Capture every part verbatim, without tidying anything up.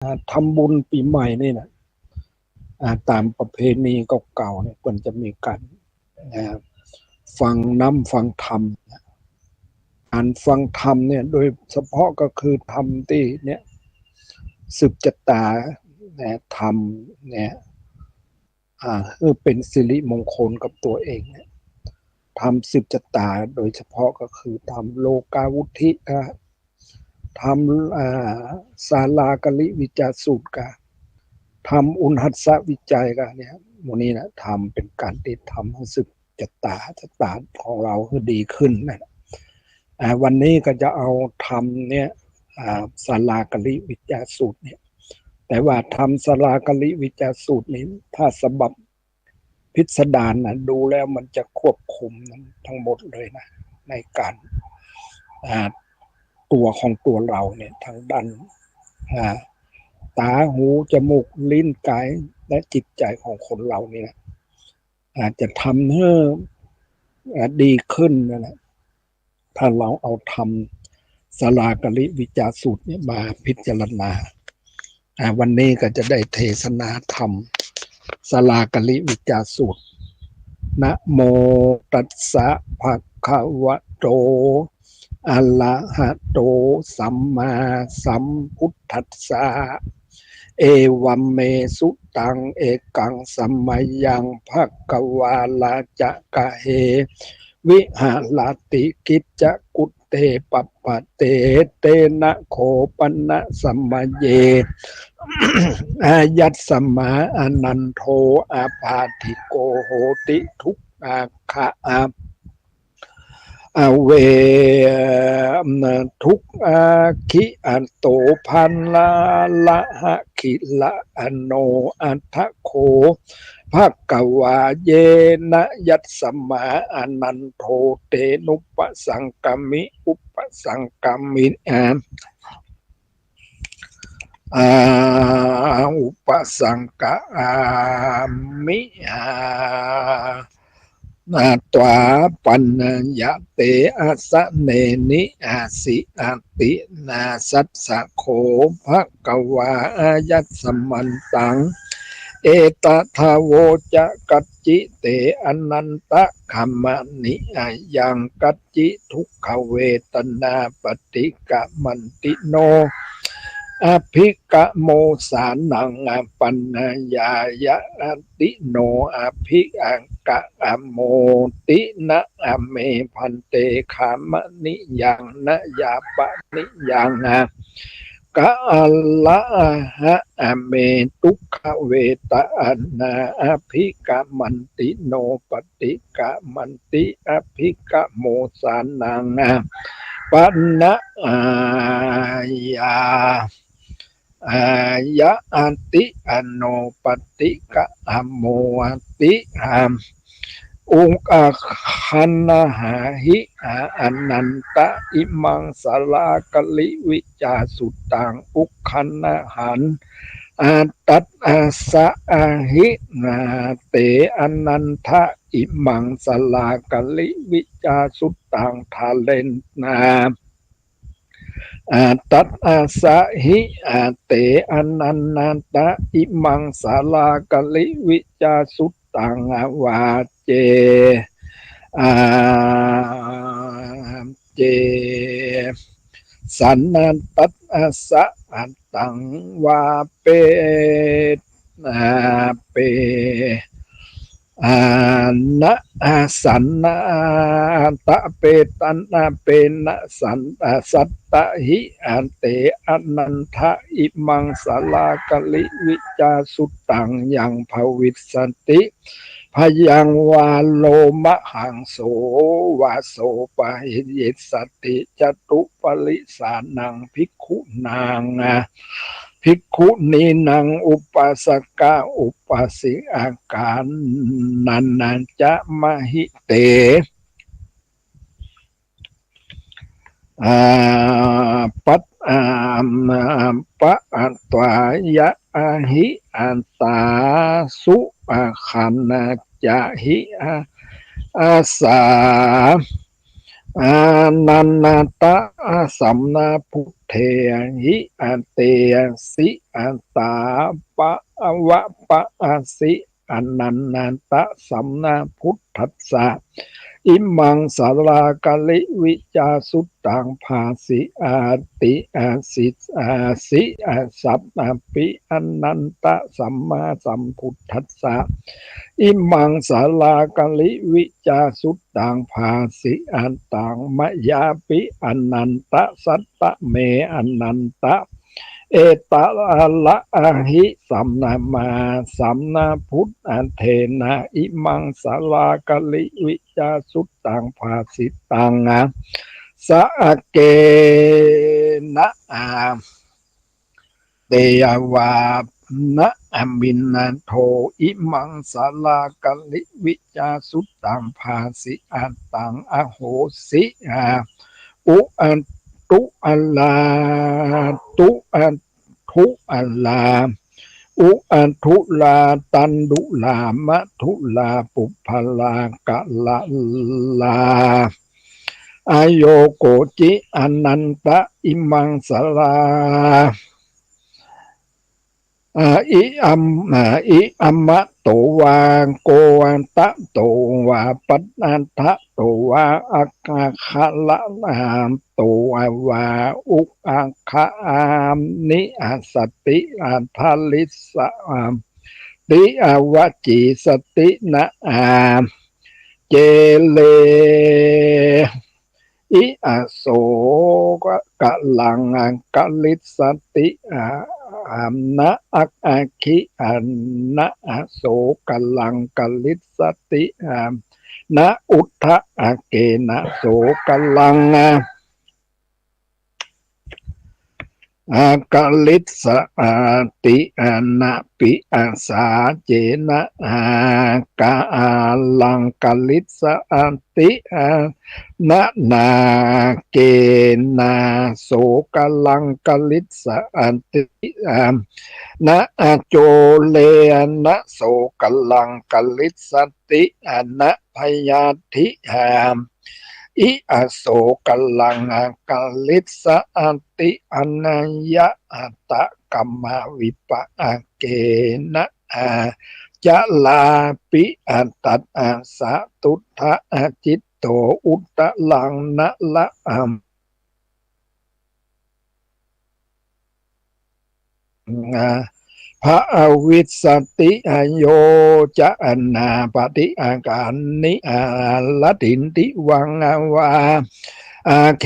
อ่า ทำบุญปี๋ใหม่นี่นะ อ่า ต๋ามประเพณีเก่าๆ เนี่ย เปิ้นจะมีก๋าน อ่า ฟังน้ำฟังธรรม ก๋านฟังธรรมเนี่ย โดยเฉพาะก็คือธรรมตี้เนี่ย สืบจะต๋า นะ ธรรมเนี่ย อ่า หื้อเป๋นสิริมงคลกับตั๋วเองเนี่ย ธรรมสืบจะต๋า โดยเฉพาะก็คือธรรมโลกาวุตถิกา ธรรม อ่า สาลากริวิจาสูตรกา ธรรมอุณหัสสวิจัยกาเนี่ย หมู่นี้นะ ธรรมเป๋นก๋านตี้ทำหื้อสืบจะต๋า จะต๋าของเฮาหื้อดีขึ้นนะ อ่า วันนี้ก็จะเอาธรรมเนี่ย อ่า สาลากริวิจาสูตรเนี่ย แต่ว่าธรรมสาลากริวิจาสูตรนี้ ถ้าฉบับพิสดารนะ ดูแล้วมันจะควบคุมทั้งหมดเลยนะ ในก๋าน อ่า ตั๋วของตั๋วเฮาเนี่ย ทางด้าน อ่า ต๋า หู จมูก ลิ้น ก๋าย และจิตใจ๋ของคนเฮานี่นะ อาจจะทำหื้อ อ่า ดีขึ้นนั่นแหละ ถ้าเฮาเอาธรรมสาลากริวิจาสูตรเนี่ยมาพิจารณา อ่า วันนี้ก็จะได้เทศนาธรรมสาลากริวิจาสูตร นะโมตัสสะ ภะคะวะโต อะระหะโต สัมมาสัมพุทธัสสะ เอวัมเม สุตัง เอกัง สะมะยัง ภะคะวา ราจะกะเห วิหะระติ กิจจกุตเต ปะปะเต เตนะ โข ปะนะ สะมะเย อายัสมะ อานันโท อาปาติโก โหติ ทุกขะ อา อเว ทุกขา คิอัตโต ภะระหะ คิระ อโน อัฏฐะโข ภะคะวา เยนะ ยัสมะ อานันโท เตนุปะสังกะมิ อุปะสังกะมิ อา อา อุปะสังกะ อามิ อา นา ตวา ปัญญะเต อะสะเนนิ อาสิ อาติ นาสัสสะโข ภะคะวา อายัสมันตัง เอตะทะโวจะ กัจจิ เต อานันทะ ขะมะนิ อายัง กัจจิ ทุกขเวทนา ปะ ฏิกะมันติโน อะภิกะโมสานัง อา ปันนาญายะ อาติโน อะภิอะกะ อะโมตินะ อะเม ภันเต ขะมะนิยัง นะยาปะนิยัง อา กะอะระหะ อะเม ทุกขเวทนา อะภิกะมันติโน ปะ ฏิกะมันติ อะภิกะโมสานัง อา ปันนาญา อา ยะ อาติ อโน ปะ ฏิกะ อะโม อาติ อา อุกขันหาหิ อา อานันทะ อิมัง สาลากริวิจาสุตัง อุกขันหัน อา ตัสสะ อาหิ นา เต อานันทะ อิมัง สาลากริวิจาสุตัง ทะเลนะ อา ตัสสะ หิ อา เต อานันทะ อิมัง สาลากริวิจาสุตัง อา วาเจ อา เจ สันนะ ตัสสะ อา ตัง วาเป อา เป อานะ อา สันนะ อา ตะเป ตันนะ เปนะ สัน อา สัตตะ หิ อา เต อานันทะ อิมัง สาลากริวิจาสุตัง ยัง ภวิสสติ พยัง วาโลมหังโส วาโส ปะหิยิสสติ จตุปริสานัง ภิกขุนัง อา ภิกขุนีนัง อุปาสกะ อุปาสิกานันจะ มะหิเต อา ปัต อา ปะ อัตวายะ อาหิ อัตตา สุ อาขันนาจะ หิ อา อาสา อานันตะสัมมาพุทเทหิ อเตสิ อตาปะวะปะสิ อานันตะสัมมาพุทธัสสะ อิมังสาลากะลิวิจาสุตังภาสิอาติอาสิอาสิอาสัพปะปิ อานันตะสัมมาสัมพุทธัสสะ อิมังสาลากะลิวิจาสุตังภาสิอัตตังมะยาปิ อานันตะสัตตะเม อานันตะ เอตะละอะหิสัมมาสัมมาพุทเทนะ อิมังสาลากะลิวิจาสุตังภาสิตัง สะเกนะ อา เตวานะ อมินโท อิมังสาลากะลิวิจาสุตังภาสิอัตตังอโหสิอา อุอัตตุอลา ตุอัตทุอลา อุอัตทุลา ตันดุลามะทุลา ปุพพลากะละลา อโยโกจิ อานันตะ อิมังสาลา อาอิอัมอาอิอัมมะโตวา โกตะโตวา ปัตตะโตวา อักขะละนาโตวา อุอักขะอานิอัสสติ อัทลิสสะอาติ อวจีสตินะ อา เจเล อิอโสกะลังกะลิสสติอา อานะอักอาคิอานะอโสกะลังกะลิสสติอานะ อุทธะอาเกนะโสกะลัง อากะลิสสะอาติอานะปิอาสาเจนะ อากะอาลังกะลิสสะอาติอานะนาเกนะโสกะลังกะลิสสะอาติอานะ อโจเลนะโสกะลังกะลิสสติอานะ พยาธิอา อิอโสกะลังกะลิสสะอาติอานะยะอัตตะกัมมะวิปะอาเกนะ อาจลาปิอัตตัสอาสะตุทะอาจิตโต อุตตะลังนะละอัม อา ภะอวิสสติ อโยจะอนาปฏิอาการนิอาละตินติวังอาวา อาเข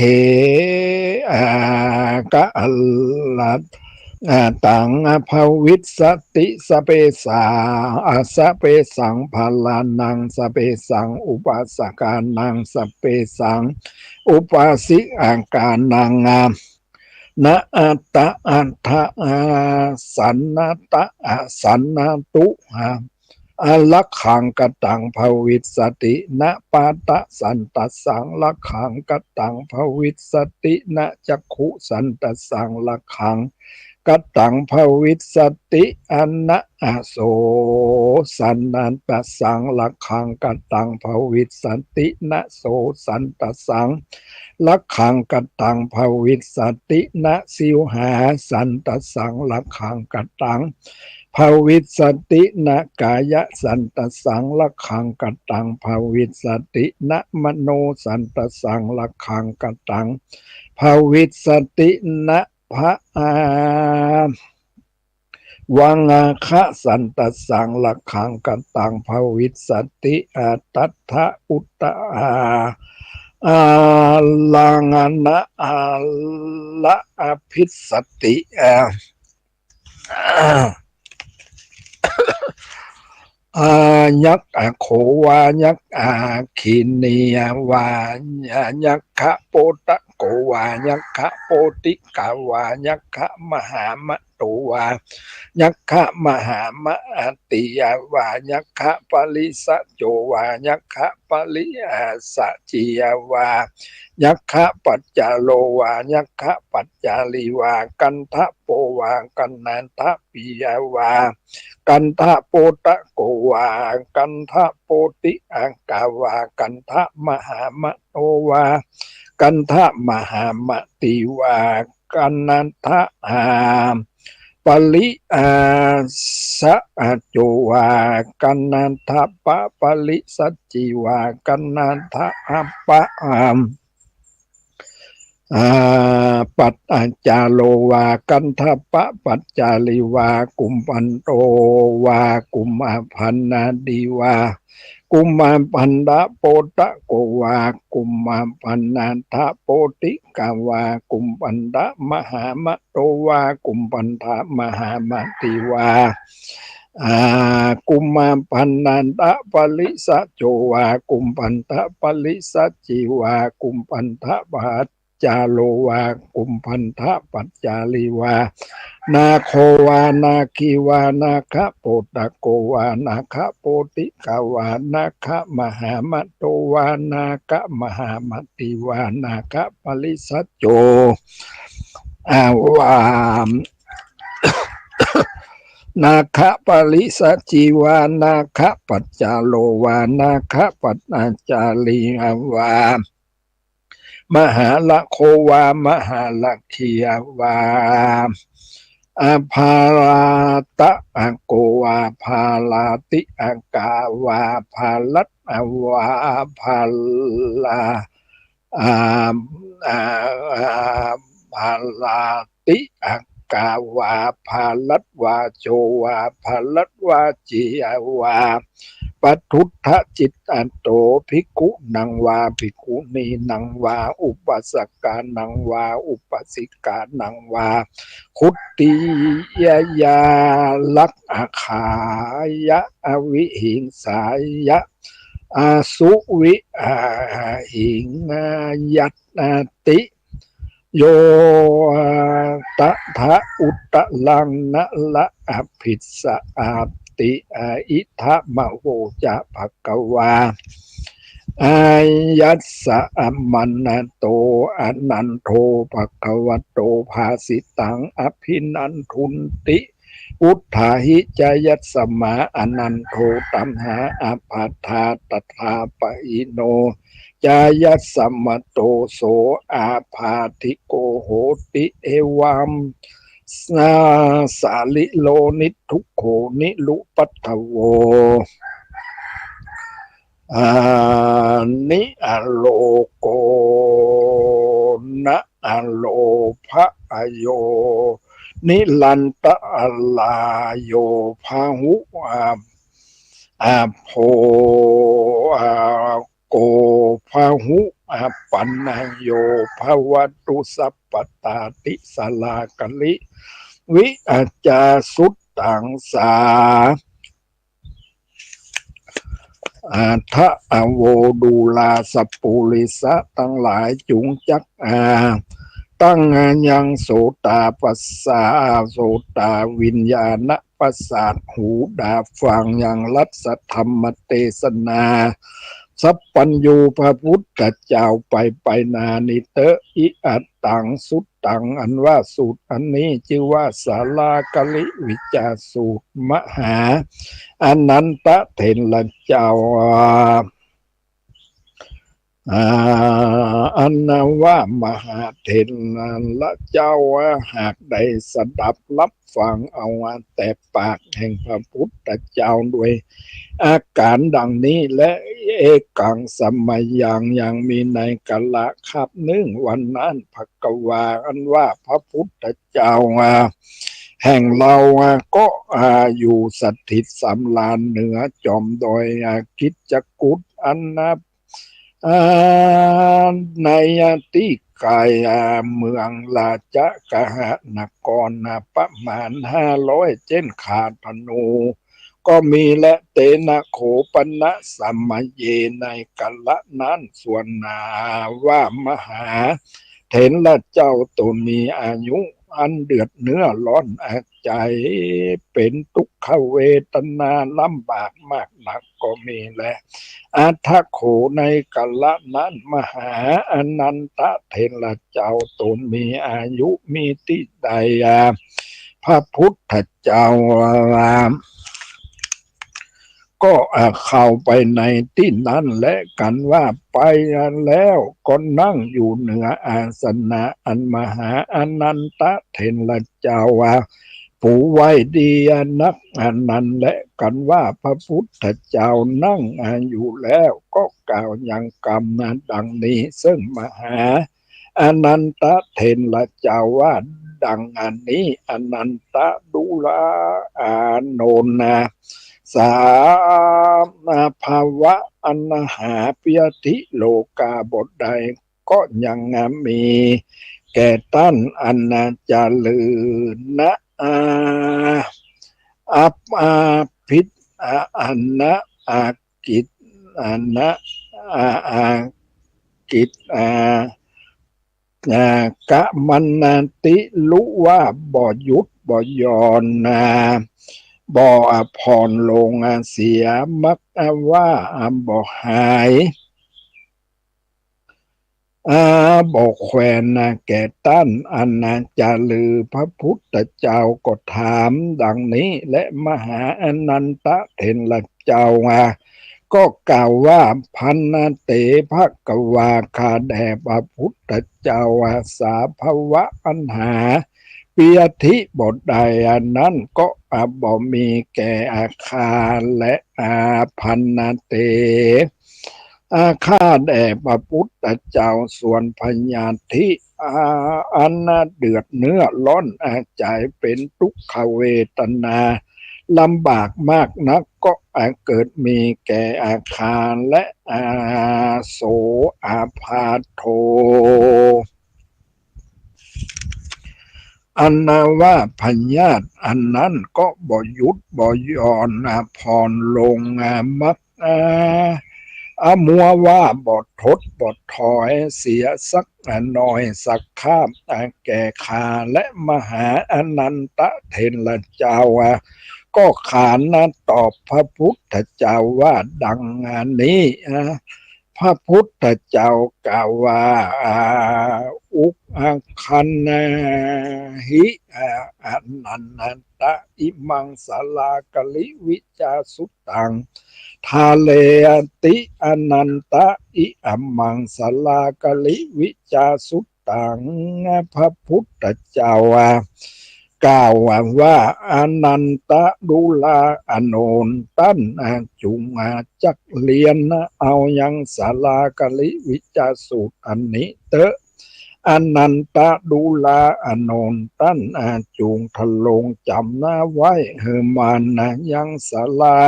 อากะอัลลัต อาตังอภวิสสติ สเปสา อสเปสัง พาลานัง สเปสัง อุปาสกานัง สเปสัง อุปาสิกานัง อา นะอัตตะอัตถะอาสันนะตะอาสันนะตุหา อลักขังกตังภวิสสติ นะปาตะสันตัสสังลักขังกตังภวิสสติ นะจักขุสันตัสสังลักขังกตังภวิสสติ อนะอโสสันตัสสังลักขังกตังภวิสสติ นะโสสันตัสสังลักขังกตังภวิสสติ นะสิวหาสันตัสสังลักขังกตัง ภวิสสติ นะกายะสันตัสสังลักขังกตังภวิสสติ นะมโนสันตัสสังลักขังกตังภวิสสติ นะพะอาวังอาคะสันตัสสังลักขังกตังภวิสสติ อาตัตถะอุตตะอาอาลังนะอาละอภิสสติ อา อายักขะโขวายักขาคินีวายักขะโปตะโกวายักขะโปติกาวายักขะมหามะโต วา ยัคขะมหามาติยาวา ยัคขะปริสะโจวา ยัคขะปริสะจียาวา ยัคขะปัจจาโลวา ยัคขะปัจจาลีวา กันทะโปวา กันทะปิยาวา กันทะโปตะโกวา กันทะโปติอากาวา กันทะมหามโนวา กันทะมหามติวา กันทะอา ปริอาสะโจวา กันทะปะปริสัจจีวา กันทะอัปปะอา อา ปัจจาโลวา กันทะปะปัจจาลีวา กุมพันโตวา กุมพันนาดีวา กุมพันทะโปตะโกวา กุมพันทะโปติกาวา กุมพันทะมหามโตวา กุมพันทะมหามติวา อา กุมพันทะปริสะโจวา กุมพันทะปริสัจจีวา กุมพันทะปัจจาโลวา กุมพันทะปัจจาลีวา นาโควา นาคีวา นาคโปตะโกวา นาคโปติกาวา นาคมหามโตวา นาคมหามติวา นาคปริสะโจ อาวา นาคปริสัจจีวา นาคปัจจาโลวา นาคปัจจาลีวา มหาละโควา มหาละคียวา อาภาราตะอโกวา ภาราติอากาวา ภารัตอวา ภารา อา อา อา ภาราติอากาวา ภารัตวาโจวา ภารัตวาจียวา ปทุทธจิตอัตโต ภิกขุนังวา ภิกขุนีนังวา อุปาสกานังวา อุปาสิกานังวา คุตติยยาลักขายะ อวิหิงสายะ อสุวิหิงยัตติ โย ตถาอุตตรังนะละอภิสสะอาติ อาอิทะมะโวจะภะคะวา อายัสสะมะนะโต อะนันโท ภะคะวะโต ภาสิตัง อะภินันทุนติ อุทธาหิ จายัสสะมะ อะนันโท ตัมหา อะปาทา ตถาปะหิโน จายัสสะมะโต โส อาปาทิโก โหติ เอวัม สา สาลิโล นิทุกโข นิรุปัฏฐโว อา นิอโลโก นะอโลภะโย นิรันตะลาโย พะหุ อา อาโภ อาโก พะหุ อาปันนโย ภะวะตุ สัพพะตา ติสะลากะลิ วิอาจา สุตัง สา อาทะอโว ดูราสัปปุริสะตังหลาย จุงจัก อา ตั้งยังโสตาปัสสา โสตาวิญญาณประสาท หูดาฟังยัง รัสธรรมเตสนา สัพพัญญู พระพุทธเจ้าไปไปนานิเตอะ อิอัตตัง สุตตัง อันว่าสูตรอันนี้ จื้อว่าสาลากะลิวิจาสูตร มหา อานันทะเถระเจ้า อา อันว่ามหาเถระเจ้า หากได้สดับรับฟังเอาแต่ปากแห่งพระพุทธเจ้าด้วยอาก๋านดังนี้ และ เอกัง สะมะยัง ยังมีในกาละคาบนึ่ง วันนั้น ภะคะวา อันว่าพระพุทธเจ้า แห่งเรา ก็ อยู่สถิตสำราญเหนือจอมดอย กิจจกูฏ อันนับ อา ในที่ไกล เมืองราชคฤหนคร ประมาณห้าร้อย เจ้นขาธนู ก็มี และ เตนะ โขปะนะ สะมะเย ในกาละนั้น ส่วน อา ว่ามหาเถระเจ้าตนมีอายุ อันเดือดเนื้อร้อนอาใจ๋ เป๋นตุ๊กขเวทนาลำบากมากนักก็มีแล อัตถะ โข ในกาละนั้น มหาอานันทะเถระเจ้า ต๋นมีอายุมีตี้ใด พระพุทธเจ้าก็เข้าไปในตี้นั้นแล กันว่าไปแล้วก็นั่งอยู่เหนืออาสนะอันมหาอานันทะเถระเจ้าปูไว้ดีนักอันนั้นแล กันว่าพระพุทธเจ้านั่งอยู่แล้ว ก็กล่าวยังกำดังนี้ เซิ่งมหาอานันทะเถระเจ้าว่าดังอันนี้ อานันทะ ดูรา อานนท์ สาภาวะอันหาเปียธิโลกาบ่ได้ ก็ยังมีแก่ต้านอันจะลือนะ อา อัป อาภิษ อา อันนะ อากิจ อานะ อา อากิจ อา อากะมันนาติ ลุว่าบ่หยุดบ่หย่อน บ่ผ่อนลงเสีย มักว่าบ่หาย อา บ่แควนแก่ต้านอันจะลือ พระพุทธเจ้าก็ถามดังนี้ และมหาอานันทะเถระเจ้าก็กล่าวว่า ภันเต ภควา ข้าแด่พระพุทธเจ้า สาภาวะอันหาเปียธิบ่ได้อันนั้นก็บ่มีแก่ข้าแล อา ภันเต อา ข้าแด่พระพุทธเจ้า ส่วนพยาธิ อา อันเดือดเนื้อร้อนอาใจ๋ เป๋นตุ๊กขเวทนาลำบากมากนักก็อาเกิดมีแก่ข้าแล อา โส อาพาโท อันว่าพยาธิอันนั้นก็บ่หยุดบ่หย่อนผ่อนลง มัก อา อามัวว่าบ่ถดบ่ถอยเสียสักน้อยสักคาบ อา แก่ข้าแล มหาอานันทะเถระเจ้า อา ก็ขานตอบพระพุทธเจ้าว่าดังนี้ อา พระพุทธเจ้ากล่าวว่า อา อุคคันหิ อา อานันทะ อิมังสาลากะลิวิจาสุตัง ทาเลติ อานันทะ อิมังสาลากะลิวิจาสุตัง พระพุทธเจ้า กล่าวว่า อานันทะ ดูรา อานนท์ ต้านจุ่งจักเลียนเอายังสาลากะลิวิจาสูตรอันนี้เต๊อะ อานันทะ ดูรา อานนท์ ต้านจุ่งทรงจ๋ำไว้หื้อมั่นยังสาลา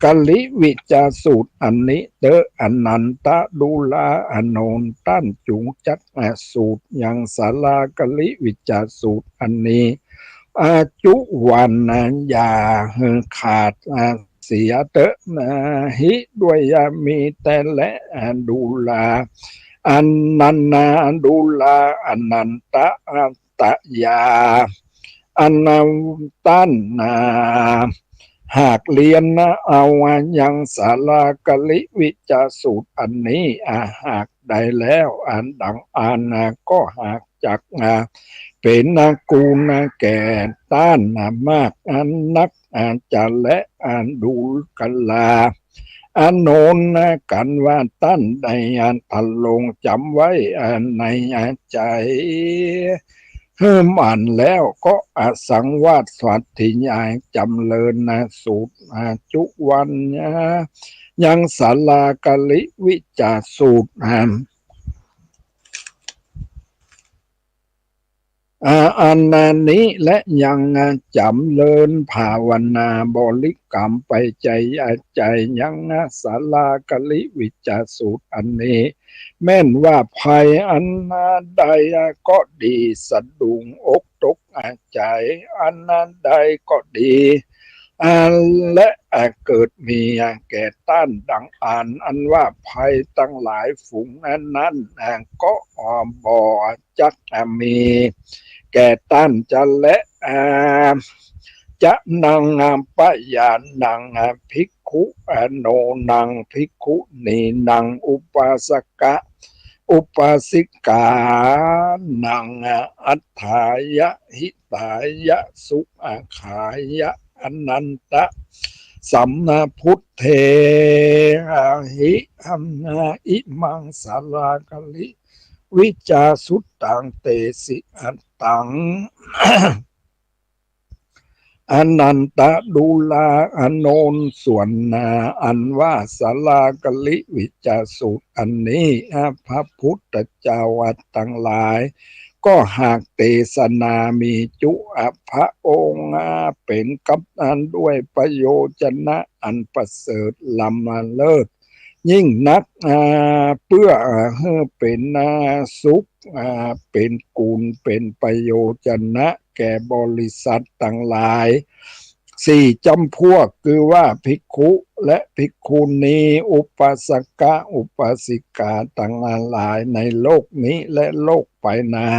กะลิวิจาสูตรอันนี้เต๊อะ อานันทะ ดูรา อานนท์ ต้านจุ่งจักสูตรยังสาลากะลิวิจาสูตรอันนี้ อาจุวัน อย่าหื้อขาดเสียเต๊อะ หิ ด้วย มีแต่แล ดูรา อานันทะ ดูรา อานันทะ ตะยา อันต้านหากเลียนเอายังสาลากะลิวิจาสูตรอันนี้ อา หากได้แล้ว อันดังอั้นก็หากจักเป๋นกุณแก่ต้านมากนัก อาจะแล ดูรา อานนท์ กันว่าต้านได้ทรงจ๋ำไว้ในใจ๋หื้อมั่นแล้วก็สังวาสสาธยายจ๋ำเริญสูตรอาจุวันยังสาลากะลิวิจาสูตร อา อันนี้แล ยังจ๋ำเริญภาวนาบริกรรมไปใจ๋ใจ๋ยังสาลากะลิวิจาสูตรอันนี้ แม่นว่าภัยอันใดก็ดี สะดุ้งอกตกใจ๋อันใดก็ดี อ่า และ อ่า เกิดมี อ่า แก่ต้านดังอั้น อันว่าภัยตังหลายฝูงนั้นๆ อ่า ก็ อ่า บ่จัก อ่า มีแก่ต้านจะแล อ่า จะนัง อ่า ปะยานัง อ่า ภิกขุ อ่า โนนัง ภิกขุนีนัง อุปาสกะ อุปาสิกานัง อ่า อัฏฐายะ หิตายะ สุขายะ อนันตะ สัมมาพุทเทหิ อิมัง สาลากะลิ วิจาสุตัง เตสิ อัตตัง อนันตะ ดูรา อโนน ส่วนนา อันว่าสาลากะลิ วิจาสุตอันนี้ อ่า พระพุทธเจ้าตังหลาย ก็หากเตสนามีจุ อ่า พระองค์ อ่า เป๋นกัปตันด้วยประโยชนะอันประเสริฐล้ำเลิศยิ่งนัก อ่า เปื้อ อ่า หื้อเป๋น อ่า สุข อ่า เป๋นกุณ เป๋นประโยชนะแก่บริษัทตังหลาย สี่จำพวก คือว่าภิกขุและภิกขุณี อุปาสกะ อุปาสิกาตังหลายในโลกนี้และโลกไปหน้า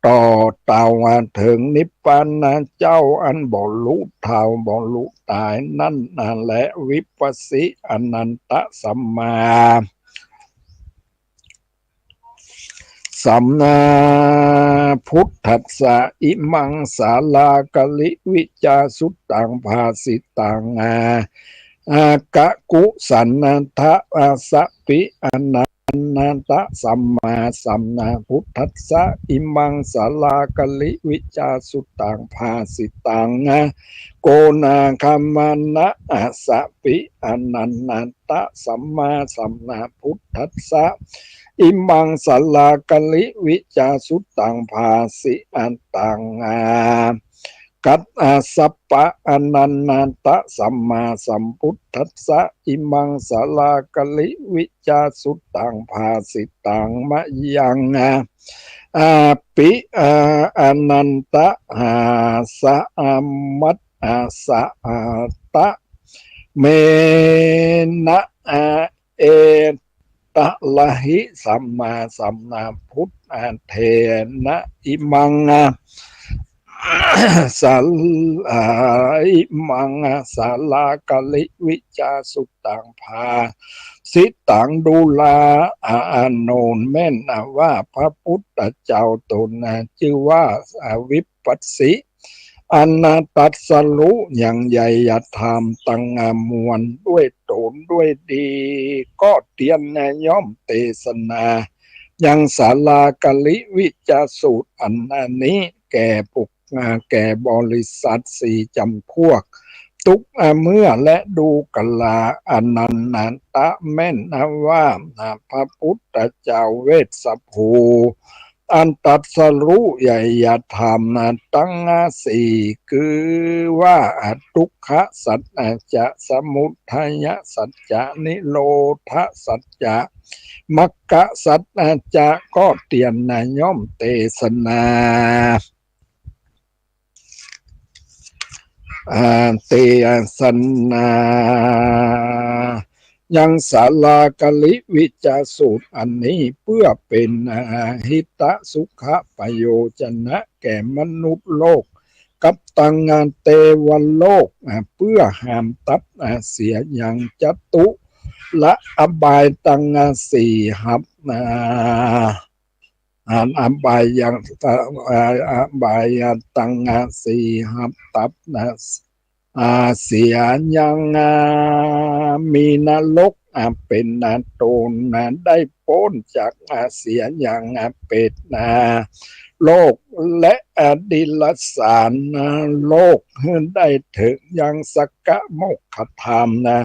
ต่อเต้าเถิงนิพพานเจ้าอันบ่ลุเฒ่าบ่ลุต๋ายนั้นแล วิปัสสิ อนันตะ สัมมา สัมมาพุทธัสสะ อิมัง สาลากะลิ วิจาสุตัง ภาสิตัง อา อา กะกุสันทะ อาสะปิ อนันตะ สัมมาสัมมาพุทธัสสะ อิมัง สาลากะลิ วิจาสุตัง ภาสิตัง อา โกนาคมานะ อาสะปิ อนันตะ สัมมาสัมมาพุทธัสสะ อิมัง สาลากะลิ วิจาสุตัง ภาสิตัง อา กัสสัปปะ อนันตะ สัมมาสัมพุทธัสสะ อิมัง สาลากะลิ วิจาสุตัง ภาสิตัง มะยัง อา อาปิ อา อนันตะ อาสะ อามัต อาสะ อาตะ เมนะ อา เอตะละหิ สัมมาสัมมาพุทธะ เทนะ อิมัง อา สาลา อิมัง อา สาลากะลิ วิจาสุตัง ภาสิตัง ดูรา อา อาโนน แม่นว่าพระพุทธเจ้าต๋นจื้อว่า อา วิปัสสิ อันตรัสรู้ยังไยยธรรมตังมวลด้วยต๋นด้วยดี ก็เตียนย่อมเตสนายังสาลากะลิ วิจาสุตอันนี้แก่ปุค แก่บริษัทสี่จำพวก ตุ๊กเมื่อและดูกรา อนันตะ แม่นว่าพระพุทธเจ้าเวสสะภู อันตรัสรู้ไยยธรรมตังสี่ คือว่าทุกขสัจจะ สมุทัยสัจจะ นิโรธสัจจะ มรรคสัจจะ ก็เตียนย่อมเตสนา อา เตสนายังสาลากะลิ วิจาสุตอันนี้ เปื้อเป๋น อา หิตะสุขะปะโยชนะแก่มนุษย์โลก กับตัง อา เตวโลก อา เปื้อห้ามตัด อา เสียยังจตุละอบายตัง อา สี่ หับ อา อา อบายังตะ อา อบายตัง อา สี่ หับตัด อา อา เสียยัง อา มีนรก อา เป๋น อา ต๋น อา ได้ป๊นจาก อา เสียยัง อา เปรต อา โลก และ อา ติรัจฉาน อา โลก หื้อได้เถิงยังสักกะโมกขธรรม อา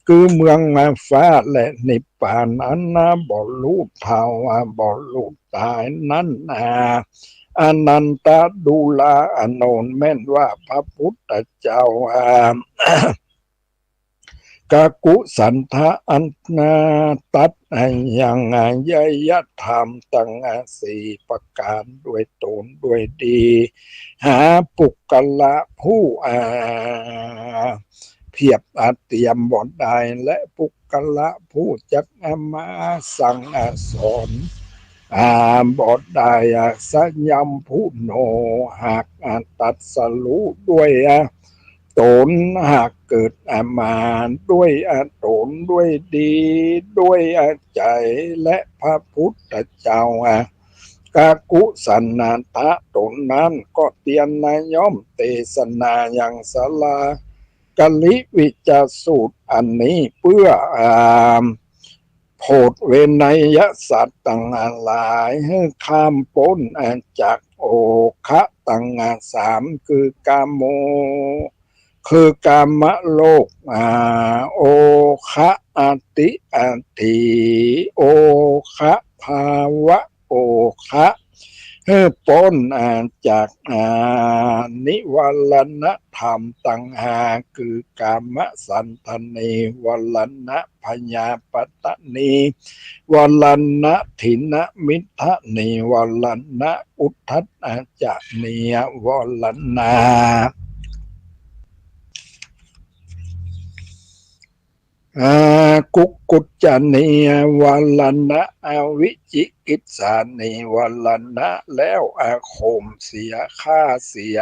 คือเมือง อา ฟ้าและนิพพานอันบ่ลุเฒ่า อา บ่ลุต๋ายนั้น อา อนันตะ ดูรา อาโนน แม่นว่าพระพุทธเจ้า อา กกุสันทะอันตรัสยังยยธรรมตังสี่ประก๋าน ด้วยต๋นด้วยดี หาปุคคละผู้ อ่า เปียบ อ่า เตียมบ่ได้ และปุคคละผู้จัก อ่า มาสั่ง อ่า สอน อ่า บ่ได้ อ่า สยัง ปุโน หาก อ่า ตรัสรู้ด้วย อ่า ต๋น หากเกิด อ่า มาด้วย อ่า ต๋นด้วยดี ด้วย อ่า ใจ๋ และพระพุทธเจ้า อ่า กกุสันทะต๋นนั้นก็เตียนนาย่อมเตสนายังสาลากลิวิจจสูตรอันนี้ เปื้อ อ่า โผดเวนยสัตว์ตังหลายหื้อข้ามป๊น อ่า จากโอฆะตังสาม คือกาโม คือกามโลก อ่า โอฆะอติ อติ โอฆะ ภาวะโอฆะ หื้อป๊น อ่า จาก อ่า นิวรณธรรมตังห้า คือกามฉันทะ นิวรณะ พยาบาทะ นิวรณะ ทินนมิทธะ นิวรณะ อุทธัจจะ นิวรณะ อา กุกุจจะ นิวรณะ อวิจิกิจฉา นิวรณะ แล้ว อา ข่มเสีย ฆ่าเสีย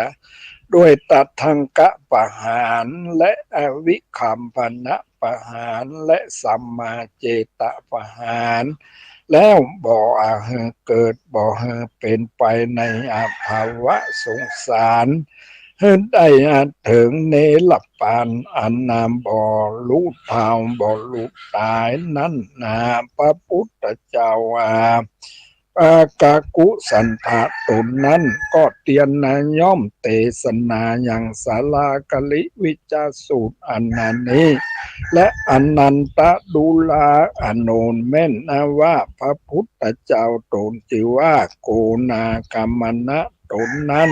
ด้วยตะทังคะประหาร และ อา วิคัมปนะประหาร และสัมมาเจตประหาร แล้วบ่หื้อเกิด บ่หื้อเป๋นไปใน อา ภาวะสงสาร หื้อได้ อา เถิงนิพพาน อัน อา บ่ลุเฒ่า บ่ลุต๋ายนั้น อา พระพุทธเจ้า อา อา กกุสันทะต๋นนั้นก็เตียนนาย่อมเตสนายังสาลากลิวิจจสูตรอันนี้ และอนันตะดูราอานนท์แม่นนาว่าพระพุทธเจ้าต๋นจื้อว่าโกนาคมนะต๋นนั้น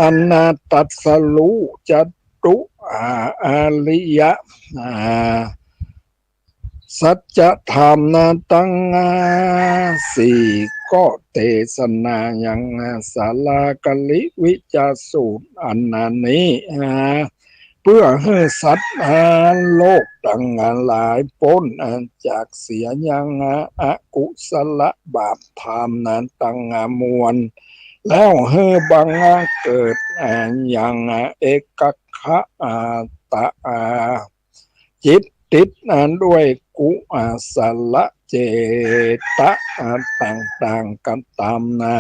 อันนาตรัสรู้จตุ อา อริยะ อา สัจธรรมนาตัง อา สี่ ก็เตสนายัง อา สาลากลิวิจจสูตรอันนี้ อา เปื้อหื้อสัตว์ อา โลกตังหลายป๊น อา จากเสียยัง อา อกุศลบาปธรรมนาตัง อามวล แล้วหื้อบังเกิด อา ยัง อา เอกคตา อา จิตติด อา ด้วยกุศลเจตนาต่างๆ กระทำนา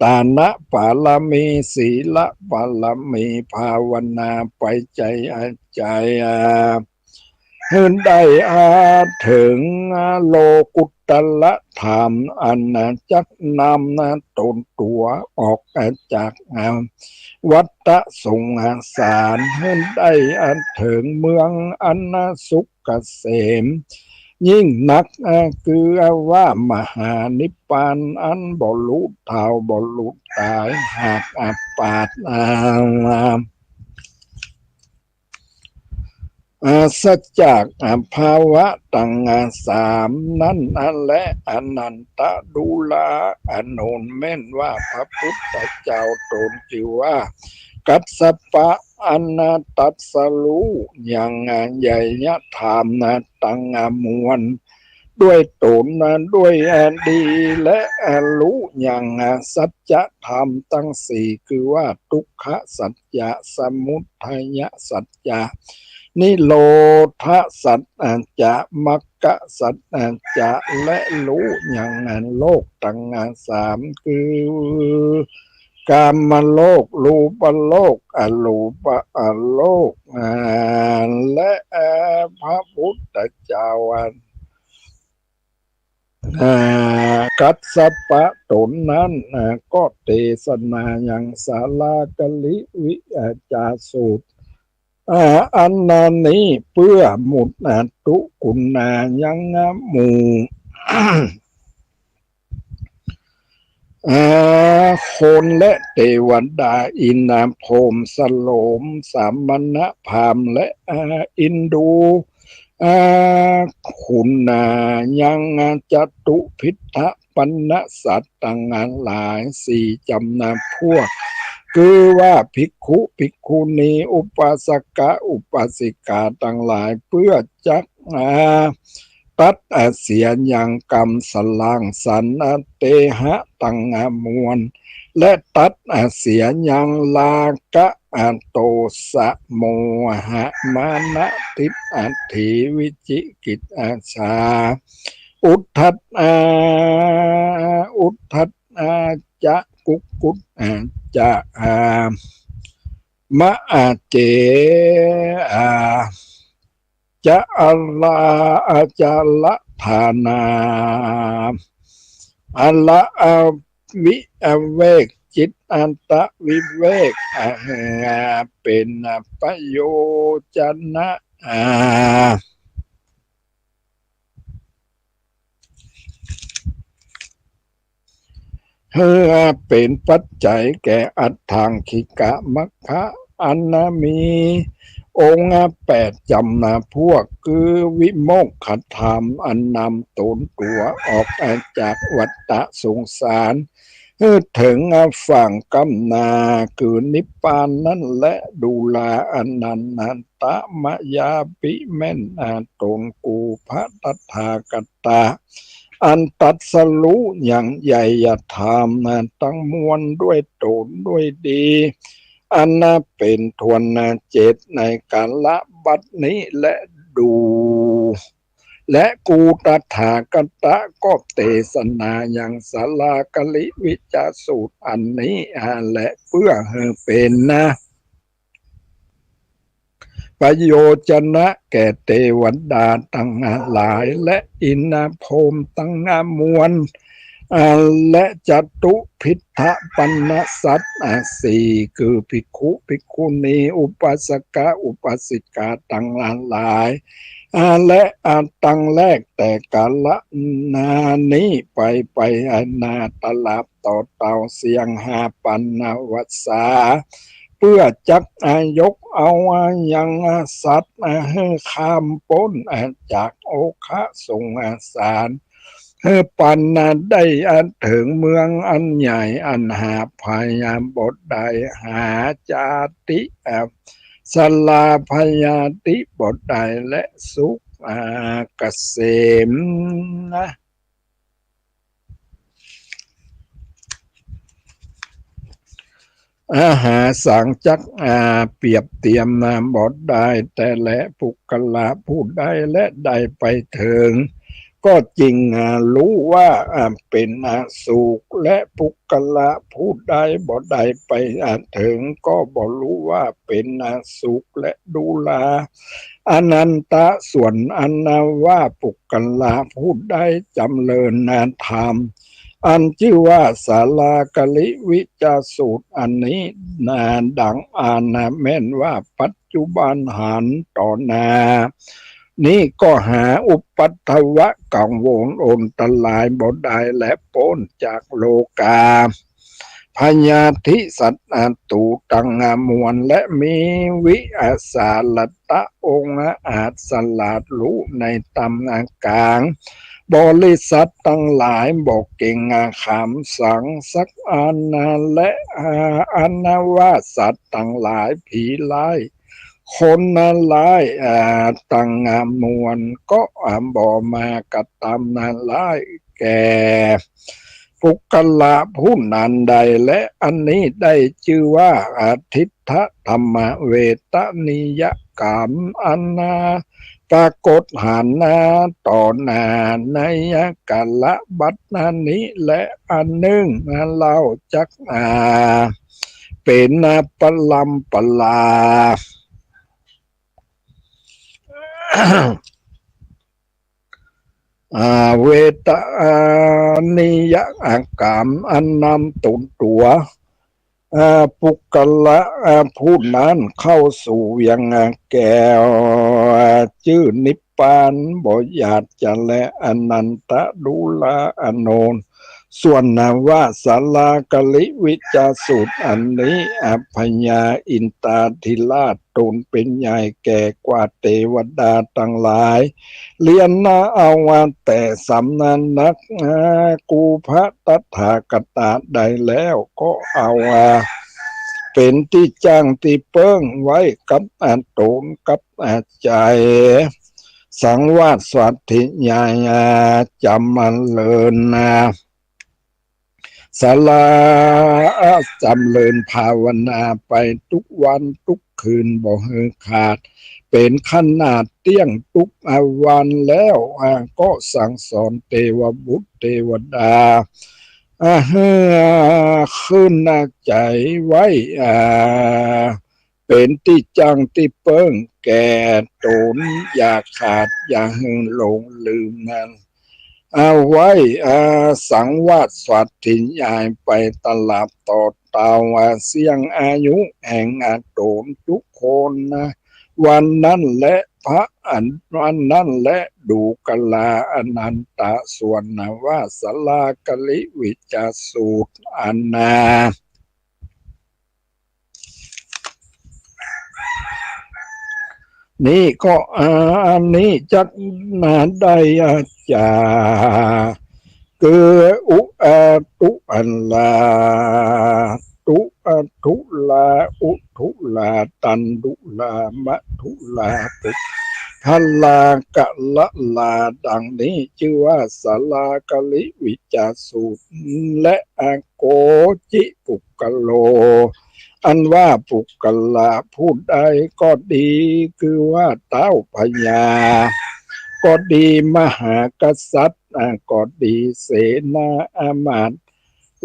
ทานบารมี ศีลบารมี ภาวนาไปใจ๋ อา ใจ๋ อา หื้อได้ อา เถิง อา โลกุตตรธรรม อันจักนำ อา ต๋นตั๋วออก อา จาก อา วัฏสงสาร หื้อได้ อา เถิงเมืองอันสุขเกษม ยิ่งนัก อา คือ อา ว่ามหานิพพาน อันบ่ลุเฒ่า บ่ลุต๋าย หาก อา ปราศ อา อา ปราศจาก อา ภาวะตัง อา สามนั้น อา และอนันตะดูราอานนท์แม่นว่าพระพุทธเจ้าต๋นจื้อว่ากัสสปะ อันนาตรัสรู้ยัง อา ยยธรรมนาตัง อามวล ด้วยต๋น อา ด้วย อา ดี และ อา ฮู้ยัง อา สัจธรรมตังสี่ คือว่าทุกขสัจจะ สมุทัยสัจจะ นิโรธสัจจะ มรรคสัจจะ และฮู้ยัง อา โลกตัง อา สาม คือ กามโลก รูปโลก อรูปโลก อา และ อา พระพุทธเจ้า อา อา กัสสปะต๋นนั้น อา ก็เตสนายังสาลากลิวิจจสูตร อา อันนี้เปื้อหมุด อา ทุกขุนายัง อา หมู่ อา คนและเตวดา อินทร์พรหม สโลม สมณพราหมณ์ และ อา อินดู อา คุณา ยังจตุพริตถปัณณสัตว์ตังหลายสี่จ๋ำพวก คือว่าภิกขุ ภิกขุณี อุปาสกะ อุปาสิกาตังหลาย เปื้อจัก อา ตัด อา เสียยังก๋ำสรางสรรค์ อา เตหะ ตัง อา มวล และตัด อา เสียยังราคะ อา โตสะ โมหะ มานะ ทิฏฐิ วิจิกิจฉา อุทธัจ อา อุทธัจ อา จะ กุกุจ อา จะ อา มะ อา เจ อา จะ อารา อาจาระ ฐานา อาละ อาวิ อาเวก จิต อัตตวิเวก อา เป๋น อา ประโยชนะ อา หื้อเป๋นปัจจัยแก่อัฏฐังคิกะมัคคะ อันมีองค์แปดจ๋ำพวก คือวิโมกขธรรม อันนำตนตั๋วออกจากวัฏฏะสงสาร หื้อเถิงฝั่งก้ำหน้า คือนิพพานนั้นแล ดูรา อันนั้น ตะมะยาภิ แม่นตนกู พระตถาคตะ อันตรัสฮู้ยังไยยธรรมตังมวลด้วยตนด้วยดี อันเป๋นถ้วนเจตในกาละบัดนี้แล ดู และกูตถาคตะก็เตสนายังสาลากลิวิจจสูตรอันนี้ อา แล เปื้อหื้อเป๋น ประโยชนะแก่เตวดาตังหลาย และอินทร์พรหมตังมวล อา และจตุพริตถปัณณสัตว์ อา สี่ คือภิกขุ ภิกขุณี อุปาสกะ อุปาสิกาตังหลาย อา และ อา ตังแลแต่กาละนี้ไป ไปนาตราบต่อเต้าเสี้ยงห้าปันนวรรษา เปื้อจักยกเอายังสัตว์หื้อข้ามป๊นจากโอคะสงสาร หื้อปันได้เถิงเมืองอันใหญ่ อันหาภัยบ่ได้ หาจาติ ชราพยาธิบ่ได้ และสุขเกษมนะ อา หาสังจัก อา เปรียบเตียมบ่ได้ แต่แลปุคคละผู้ใดแลได้ไปเถิง ก็จึง อา ฮู้ว่า อา เป๋น อา สุข และปุคคละผู้ใดบ่ได้ไป อา เถิง ก็บ่ฮู้ว่าเป๋น อา สุข และดูรา อนันตะ ส่วนอันว่าปุคคละผู้ใดจ๋ำเริญธรรม อันจื้อว่าสาลากลิวิจจสูตรอันนี้นาดังอันแม่นว่าปัจจุบันหันต่อหน้า นี้ก็หาอุปัทวะกังวลอันตรายบ่ได้ และป๊นจากโลกา พยาธิศัตรูตังมวล และมีวิสาละตะองอาจสลาดฮู้ในธรรมกลาง บริษัทตังหลายบ่เก่งขามสังสักอัน และอันว่าสัตว์ตังหลายผีร้าย คนร้ายตังมวล ก็บ่มากระทำร้ายแก่ปุคคละผู้นั้นได้ และอันนี้ได้จื้อว่าทิฏฐธรรมเวทนิยกรรม อันปรากฏหันต่อหน้าในกาละบัดนี้แล อันนึ่งเล่าจัก อา เป๋นปรำปรา อา เวทนิยกรรม อันนำตนตั๋ว อา ปุคคละ อา ผู้นั้นเข้าสู่เวียงแก้ว จื้อนิพพานบ่หยาดจะแล อนันตะ ดูรา อานนท์ ส่วนนวสลากลิวิจาสูตรอันนี้ อา พญาอินทาธิราชตนเป๋นใหญ่แก่กว่าเตวดาตังหลาย เรียนนาเอาว่าแต่สำนัก อา กูพระตถาคตาได้แล้ว ก็เอาว่าเป๋นตี้จั้งตี้เปิ้งไว้กับอาต๋นกับอาใจ๋ สังวาสสวัสถิญาณ อา จ๋ำเริญนา สลา จ๋ำเริญภาวนาไปตุ๊กวันตุ๊กคืนบ่หื้อขาด เป๋นขนาดเตี้ยงตุ๊กวันแล้ว อา ก็สั่งสอนเตวบุตรเตวดา อา หื้อขึ้นใจ๋ไว้ อา เป๋นตี้จั้งตี้เปิ้งแก่ต๋น อย่าขาดอย่าหื้อหลงลืมนั้น เอาไว้ อา สังวาสสวัสถิญาณไปตลอดต่อเต้า อา เสี้ยงอายุแห่งอาต๋นทุกคนนา วันนั้นแล พระอัน วันนั้นแล ดูกราอานันทะ ส่วนนวสลากลิวิจาสูตรอันนา นี้ก็ อา อันนี้จักนาได้ อา จ๋า คือ อุ อา ตุอันลา ตุ อา ทุลา อุทุลา ตันดุลา มะทุลา ปุทลากะละลา ดังนี้จื้อว่าสลากลิวิจาสูตร และ อา โกจิปุคคโล อันว่าปุคคละผู้ใดก็ดี คือว่าเต๊าพญาก็ดี มหากษัตริย์ อา ก็ดี เสนาอามาตย์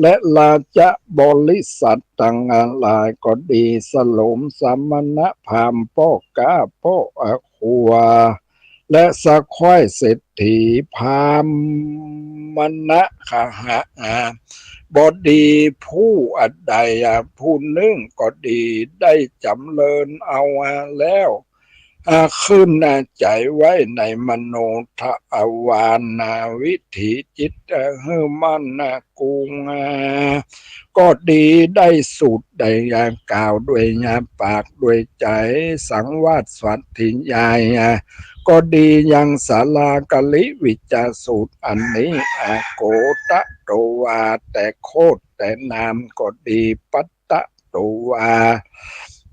และราชบริษัทตังหลายก็ดี สโหลมสมณะพราหมณ์ ป้อก๊า ป้อ อา ครัว และสะใคว้เศรษฐีพราหมณะคหะ อา บดีผู้อันใด อา ผู้นึ่งก็ดี ได้จ๋ำเริญเอา อา แล้ว อา ขึ้น อา ใจ๋ไว้ในมโนทวารนา วิถีจิต อา หื้อมั่น อา กุง อา ก็ดี ได้สูตรใด อา กล่าวด้วย อา ปากด้วยใจ๋ สังวาสสวัสถิญาณ อา ก็ดี ยังสลากลิวิจาสูตรอันนี้ อา โกตะโตวา แต่โคตรแต่นามก็ดี ปัตตะโตวา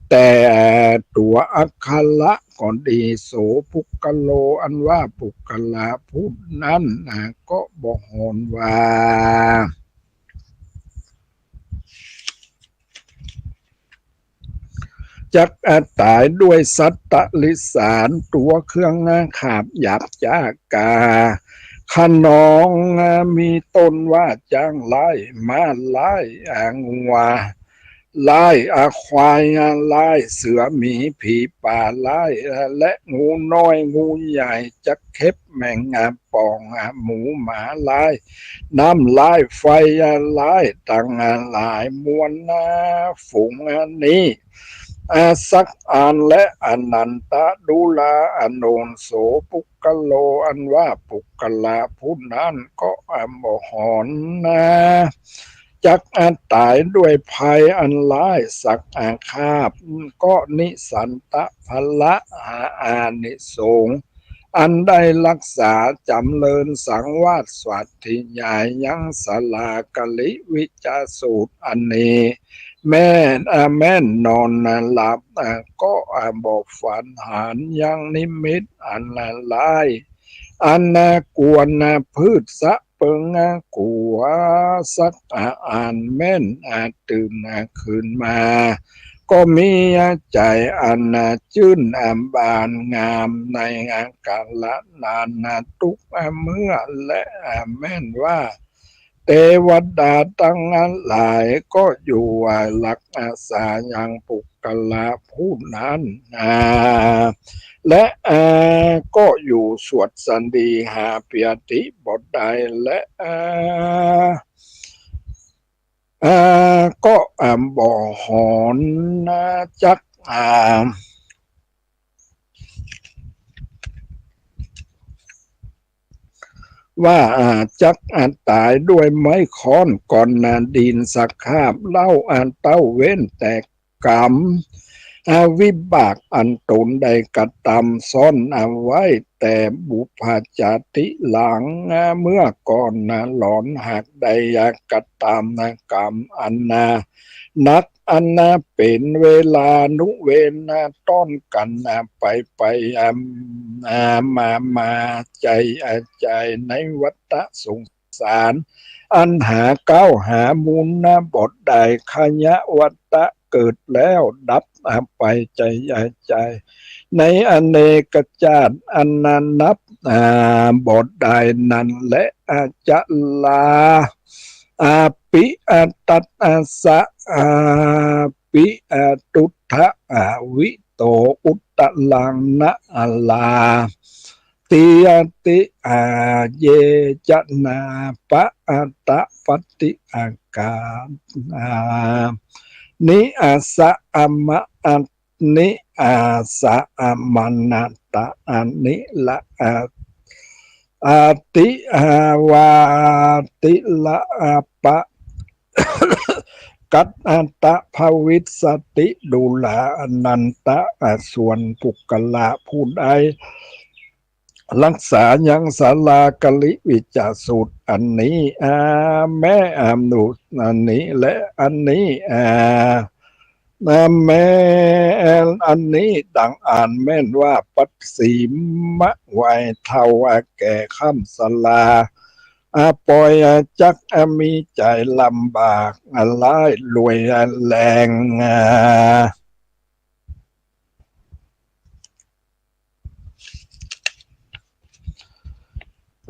แต่ตั๋วอักขระก็ดี โสปุคคโล อันว่าปุคคละผู้นั้น อา ก็บ่หอนว่า จัก อา ต๋ายด้วยสัตว์ตะริสาร ตั๋วเครื่องคาบหยาบจ๊ากา ขนอง อา มีต้นว่าจ๊างร้าย ม้าร้าย อา งัวร้าย อา ควาย อา ร้าย เสือหมีผีป่าร้าย อา และงูน้อยงูใหญ่ จักเข็บแมง อา ป่อง อา หมูหมาร้าย น้ำร้าย ไฟ อา ร้าย ตัง อา หลายมวลนา ฝูง อา นี้ อา สักอัน และ อานันทะ ดูราอานนท์ โสปุคคโล อันว่าปุคคละผู้นั้นก็ อา บ่หอนนา จัก อา ต๋ายด้วยภัยอันร้ายสัก อา คาบ ก็นิสันตะพละ อา อานิสงส์ อันได้รักษาจ๋ำเริญสังวาสสวัสถิญาณยังสลากลิวิจาสูตรอันนี้ แม่น อา แม่นนอนหลับ อา ก็ อา บ่ฝันหานยังนิมิตอันร้าย อันน่ากลัว น่าพืชสะเปิง อา กั๋วสัก อา อันแม่น อา ตื่น อา ขึ้นมา ก็มี อา ใจ๋อัน อา จื้น อา บานงามใน อา กาละนาน อา ตุ๊ก อา เมื่อ และ อา แม่นว่า เตวดาตังหลายก็อยู่ อา รักษายังปุคคละผู้นั้น อา และ อา ก็อยู่สวัสดีหาเปียติบ่ได้ และ อา อา ก็ อา บ่หอนนา จัก อา ว่าอาจักอาต๋ายด้วยไม้ค้อนก่อนนาดินสคาบเล่า อาเต้าเว้นแต่กรรม อาวิบากอันต๋นได้กระตำซ่อนเอาไว้แต่บุพจาติหลัง อาเมื่อก่อนนาหลอนหากได้กระตำกรรมอันนา นักอันนาเป๋นเวลานุเวลาต้อนกั๋นนาไปไป อา อา มามา ใจ๋อาใจ๋ในวัฏฏะสงสาร อันหาเก๊าหามูลนาบ่ได้ ขยะวัฏฏะเกิดแล้วดับอาไป ใจ๋อาใจ๋ในอเนกจาติอันนานับ อา บ่ได้นั้นแล อาจะลา อาปิอาตัสอาสะ อาปิอาตุทธะ อาวิโตอุตตรังนะอาลา ติอาติ อาเยจะนาปะอาตะปะติอากา อานิอาสะอามะ อานิอาสะอามานาตะ อานิละอา อาติอาวาติละอาปะ กัตอาตะภวิสสติ ดูราอานันตะ อาส่วนปุคคละผู้ใด รักษายังสาลากลิวิจจสูตรอันนี้ อาแม้อานุอันนี้ และอันนี้ อา อาแม้อันนี้ ดังอั้นแม่นว่าปัดสีมะไหว้เฒ่า อาแก่ค่ำสรา อาป่อย อาจัก อามีใจ๋ลำบาก อาร้ายรวย อาแรง อา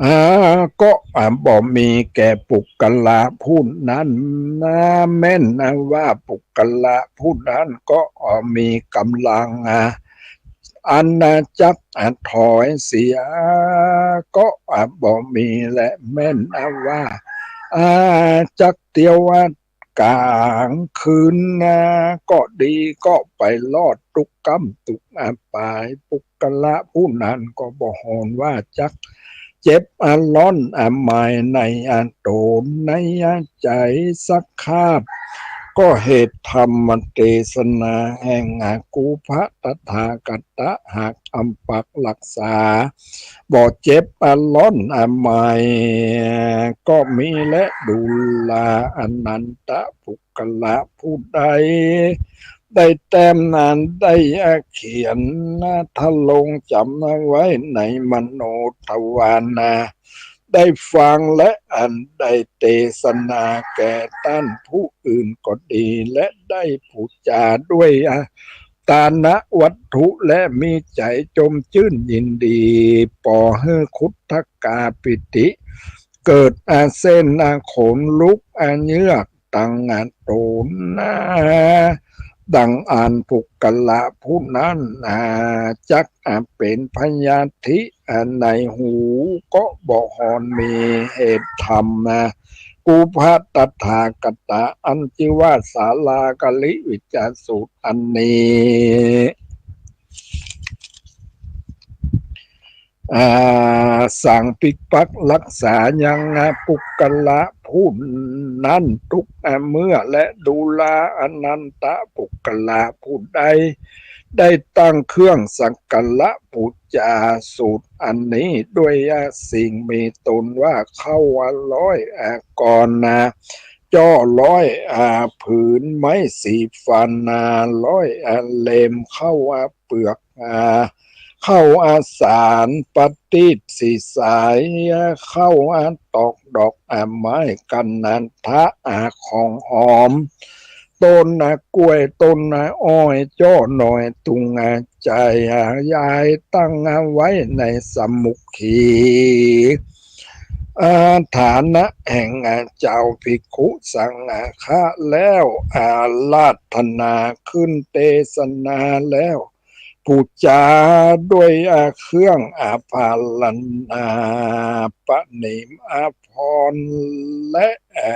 อาก็ อาบ่มีแก่ปุคคละผู้นั้น อาแม้น อาว่าปุคคละผู้นั้นก็ อามีก๋ำลัง อาอันนาจัก อาถอยเสีย ก็ อาบ่มี และแม้น อาว่า อาจักเตียว อา ก๋างคืนนาก็ดี ก็ไปรอดตุ๊กก๋ำตุ๊กอาปาย ปุคคละผู้นั้นก็บ่ฮอนว่าจักเจ็บอาร้อนอามายในอาต๋น ในอาใจ๋สักคาบ ก็เหตุธรรมเตสนาแห่งอากูพระตถาคตะ หากอำปักรักษา บ่เจ็บอาร้อนอามาย ก็มีแล ดูราอานันตะ ปุคคละผู้ใด ได้แต้มนั้น ได้เขียนทะลงจ๋ำเอาไว้ในมโนทวารนา ได้ฟังและอันได้เตสนาแก่ต้านผู้อื่นก็ดี และได้ปู๋จาด้วย ตานะวัตถุและมีใจ๋จมจื้นยินดี ปอหื้อคุตกาปีติเกิด อาเส้น อาขนลุก อาเยือกตังอาต๋นนา ดังอั้นปุคคละผู้นั้น อาจัก อาเป๋นพยาธิ อาในหูก็บ่ฮอน มีเหตุธรรมนา กูพระตถาคตะ อันจื้อว่าสาลากลิวิจจสูตรอันนี้ อาสังปิปักรักษายังปุคคละผู้นั้นตุ๊กเมื่อ และดูราอานันตะ ปุคคละผู้ใด ได้ตั้งเครื่องสักการะปู๋จาสูตรอันนี้ด้วยสิ่งมีตนว่าเข้าอาร้อยอากรนา จ้อร้อยอาผืนไม้สีฟันนา ร้อยอาเล่มเข้าอาเปือก อาเข้าอาสารประตีปสีสาย เข้าอาตอกดอกอาไม้กัณฑะ อาของหอม ต้นอากล้วย ต้นออ้อย จ้อหน่อยตุงอาใจ๋ อาย้ายตั้งเอาไว้ในสามัคคี อาฐานะแห่งอาเจ้าภิกขุสังฆะแล้ว อาราธนาขึ้นเตสนาแล้ว ปู๋จาด้วยอาเครื่องอาภรณา ประณีตอาภรณ์ และ อา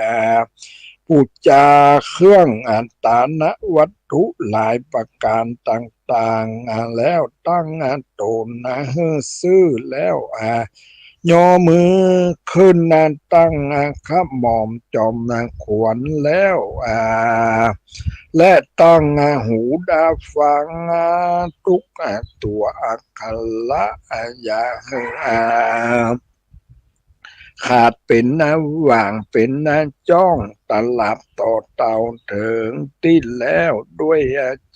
ปู๋จาเครื่องอาตานะวัตถุหลายประก๋านต่างๆ อาแล้วตั้งอาต๋นนาหื้อซื่อแล้ว อา ยอมือขึ้นตั้งขมอมจอมขวัญแล้ว อ่า และตั้งหูดาฟังตุ๊กตัวอักขระ อย่าหื้อ อ่า ขาดเป๋นหว่างเป๋นจ้องตราบต่อเต้าเถิงตี้แล้ว ด้วย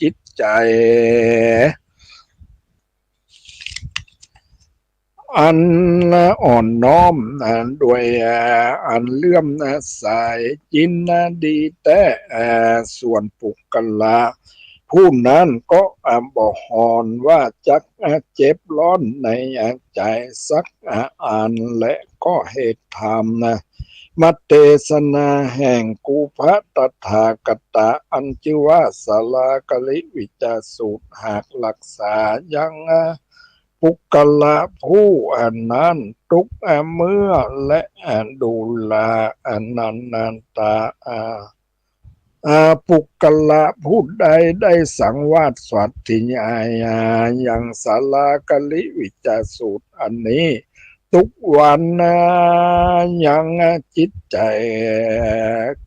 จิตใจ๋ อันอ่อนน้อม อ่า ด้วย อ่า อันเลื่อมใสยินดีแต๊ อ่า ส่วนปุคคละผู้นั้นก็ อ่า บ่หอนว่าจัก อ่า เจ็บร้อนใน อ่า ใจ๋สัก อ่า อัน และก็เหตุธรรมนะ มเตสนาแห่งกู่พระตถาคตะ อันจื้อว่าสาลากลิวิจจสูตร หากรักษายัง อ่า ปุคคละผู้อันนั้น ตุ๊ก อ่า เมื่อ และ อ่า ดูรา อันนั้นนันตะ อ่า อ่า ปุคคละผู้ใดได้สังวาสสาธยาย อ่า ยังสาลากลิวิจจสูตรอันนี้ ตุ๊กวันนะ ยังจิตใจ๋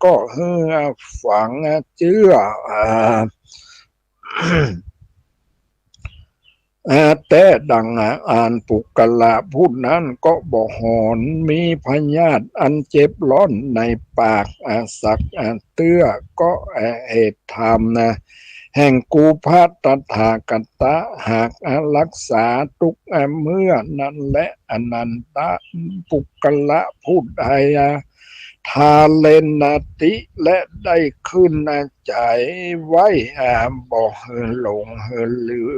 ก็หื้อฝังเจื้อ อ่า อ่า แต๊ดังอัน ปุคคละผู้นั้นก็บ่หอนมีพยาธิอันเจ็บร้อนในปาก อ่า สัก อ่า เตื้อ ก็ อ่า เหตุธรรมนะ แห่งกู่พระตถาคตะ หาก อ่า รักษาตุ๊ก อ่า เมื่อนั้นแล อันนันตะ ปุคคละผู้ใด อ่า ทาเรณาติ และได้ขึ้น อ่า ใจ๋ไว้ อ่า บ่หื้อหลง หื้อลืม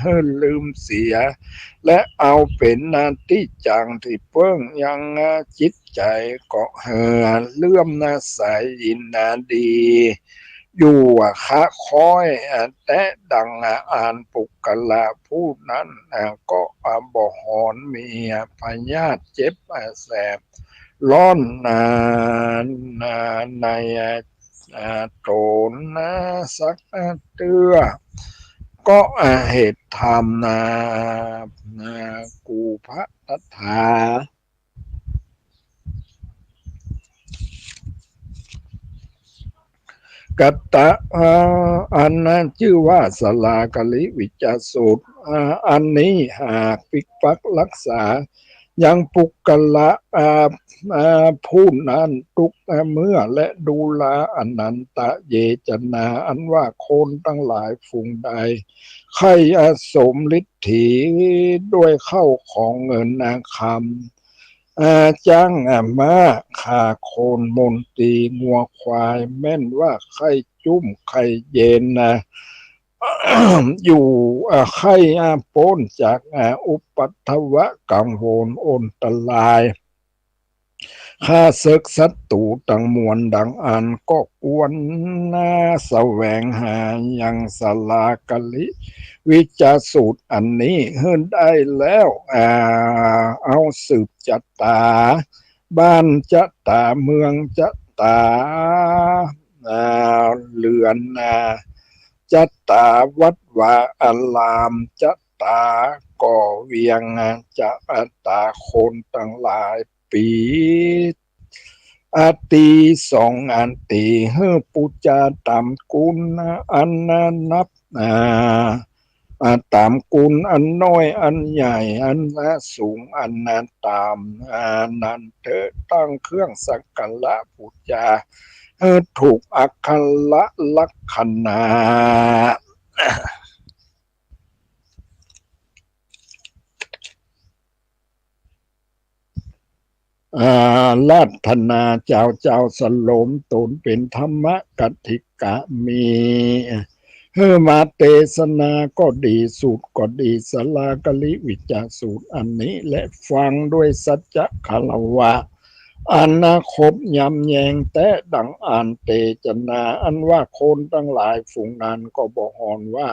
หื้อลืมเสีย และเอาเป๋น อ่า ตี้จังตี้เปิ้งยัง อ่า จิตใจ๋ ก็หื้อเลื่อมใสยินดีอยู่ อ่า คะค้อย อ่า แต๊ดัง อ่า อันปุคคละผู้นั้น อ่า ก็ อ่า บ่หอนมี อ่า พยาธิเจ็บ อ่า แสบ ร้อน อ่า ใน อ่า ต๋นนะ สัก อ่า เตื้อ ก็ อ่า เหตุธรรมนะ อ่า กู่พระตถาคตะ อ่า อันนั้นจื้อว่าสาลากลิวิจจสูตร อ่า อันนี้หากปกปักรักษา ยังปุคคละ อ่า อ่า ผู้นั้นตุ๊ก อ่า เมื่อ และดูรา อนันตะ เยจนา อันว่าคนตังหลายฝูงใด ใค่ อ่า สมฤทธีด้วยข้าวของเงินนาคำ อ่า จ้าง อ่า ม้า ฆ่าคน มนตรี งัวควาย แม่นว่าใค่จุ้มใค่เย็นนะ อยู่ อ่า ใค่ อ่า ป๊นจาก อ่า อุปัทวะกังวลอนตราย ข้าศึกศัตรูตังมวลดังอั้น ก็ควรนะแสวงหายังสาลากลิวิจจสูตรอันนี้หื้อได้แล้ว อ่า เอาสืบจะต๋า บ้านจะต๋า เมืองจะต๋า อ่า เฮือน อ่า จะต๋า วัดวาอารามจะต๋า ก่อเวียงจะต๋า คนตังหลาย ปี๋ อาตีสองอาตี หื้อปู๋จาต๋ามกุณอันนับ อ่า อ่า ต๋ามกุณอันน้อยอันใหญ่ อันสูงอันต่ำ อ่า นั้นเต๊อะ ตั้งเครื่องสักการะปู๋จา หื้อถูกอักขระลักษณะ อ่า อาราธนาเจ้า เจ้าสำรวมต๋นเป๋นธรรมกัตถิกามี หื้อมาเตสนาก็ดี สูตรก็ดี สาลากลิวิจจสูตรอันนี้ และฟังด้วยสัจจะคารวะ อันนะคบยำแยงแต๊ดังอั้น เตจนา อันว่าคนตังหลายฝูงนั้นก็บ่หอนว่า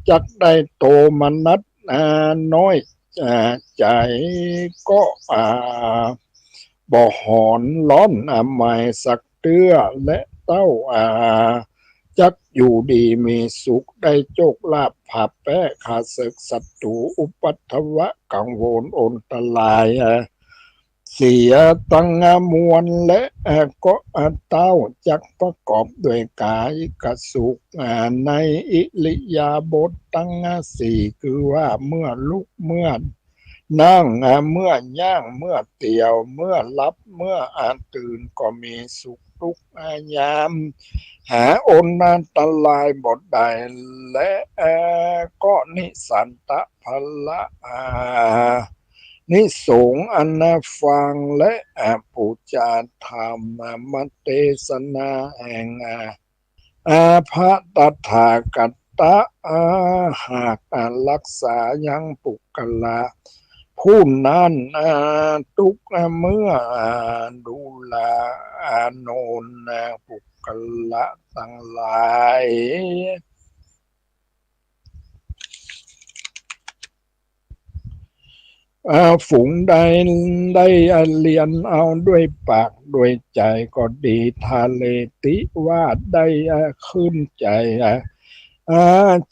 จักได้โตมนัส อ่า น้อย อ่า ใจ๋ ก็ อ่า บ่หอนร้อน อ่า ไหม้สักเตื้อ และเต้า อ่า จักอยู่ดีมีสุข ได้โจคลาภผ่าแป๊ข้าศึกศัตรู อุปัทวะกังวลอนตราย อ่า เสียตังมวลแล ก็เต้าจักประกอบด้วยก๋ายกสุข ในอิริยาบถตังสี่ คือว่าเมื่อลุก เมื่อนั่ง เมื่อย่าง เมื่อเตียว เมื่อหลับ เมื่อตื่น ก็มีสุขทุกยาม หาอนตรายบ่ได้แล ก็นิสันตะพละ อานิสงส์อันฟังและปู๋จาธรรมเตสนาแห่งพระตถาคตะ หากรักษายังปุคคละผู้นั้นทุกเมื่อ ดูราอานนท์ ปุคคละตังหลาย อา ฝูงใดได้อาเรียนเอาด้วยปากด้วยใจ๋ก็ดี ทาเรติ ว่าได้อาขึ้นใจ๋ อา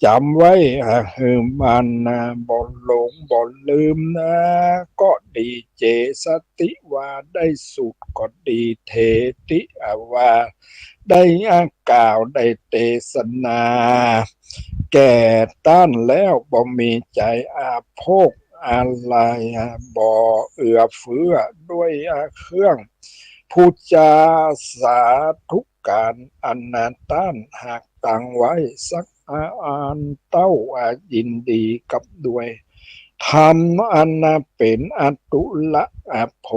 จ๋ำไว้ อา หื้อมั่น อา บ่หลงบ่ลืม อา ก็ดี เจสติ ว่าได้สูตรก็ดี เทติ อา ว่าได้อา กล่าวได้เตสนา แก่ต้านแล้ว บ่มีใจ๋อาโภคอะไร บ่เอื้อเฟื้อด้วยอาเครื่องปู๋จาสาธุการอันต้านหากตังไว้สักอาอันเต้า อา ยินดีกับด้วยธรรมอันเป๋นอตุละ อา โภ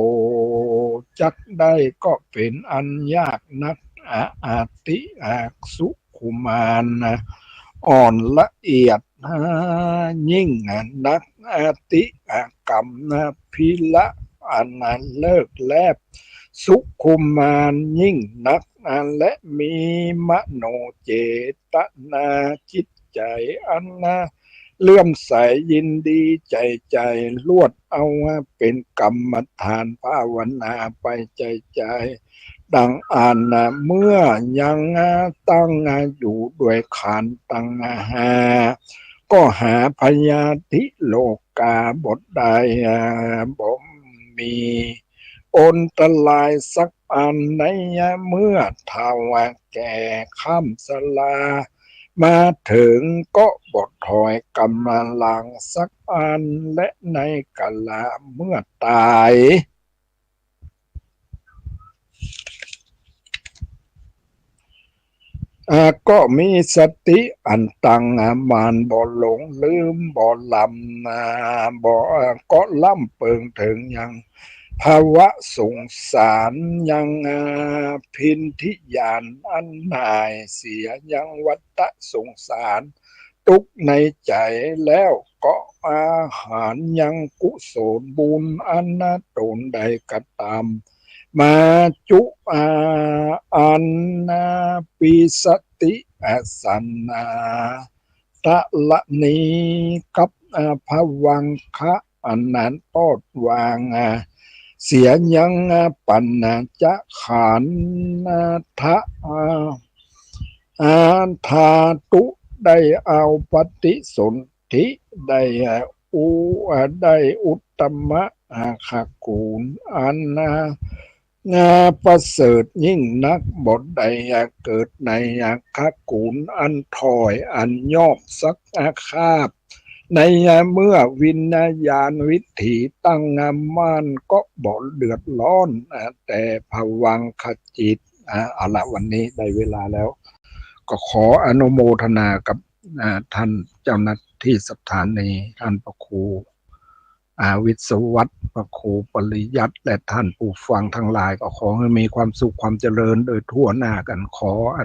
จักได้ก็เป๋นอันยากนัก อา อาติ อา สุขุมาน อ่อนละเอียด อา ยิ่งนัก อาติ อา กรรม อา พิละ อันเลิศแลบ สุขุมานยิ่งนัก อา และมีมโนเจตนาจิตใจ๋อันเลื่อมใสยินดีใจ๋ใจ๋ ลวดเอาเป๋นกรรมฐานภาวนาไปใจ๋ใจ๋ ดังอั้น เมื่อยังตั้งอยู่ด้วยขันธ์ตังห้า ก็หาพยาธิโรคาบ่ได้ บ่มี อนตรายสักอันในเมื่อเฒ่าแก่คร่ำชรา มาเถิงก็บ่ถอยกำลังสักอัน และในกาละเมื่อต๋าย อา ก็มีสติอันตั้งมั่น บ่หลงลืม บ่ลำ อา บ่ อา ก็ล้ำเปิงเถิงยังภวะสงสาร ยัง อา พินธิญาณอันหน่ายเสียยังวัฏสงสาร ตุ๊กข์ในใจ๋แล้วก็อาหันยังกุศลบุญอันต๋นได้กระตำมาจุอาอันปีสติอาสันนาตะละนี้กับอาภวังคะอันนั้นตอดวางอาเสียยังอาปัญจะขันธะอา อาธาตุได้เอาปฏิสนธิได้อุ ได้อุตตมะอาคากูลอันนานาประเสริฐยิ่งนัก บ่ได้เกิดในอาคากูลอันถอยอันยอบสักอาคาบ ในเมื่อวิญญาณวิถีตั้งมั่นก็บ่เดือดร้อน แต่ภวังคจิต อ่า เอาละ วันนี้ได้เวลาแล้ว ก็ขออนุโมทนากับ อ่า ท่านเจ้าหน้าที่สถานี ท่านพระครู อ่า วิศวัตร พระครูปริยัติ และท่านผู้ฟังทั้งหลาย ก็ขอให้มีความสุขความเจริญโดยทั่วหน้ากัน ขออ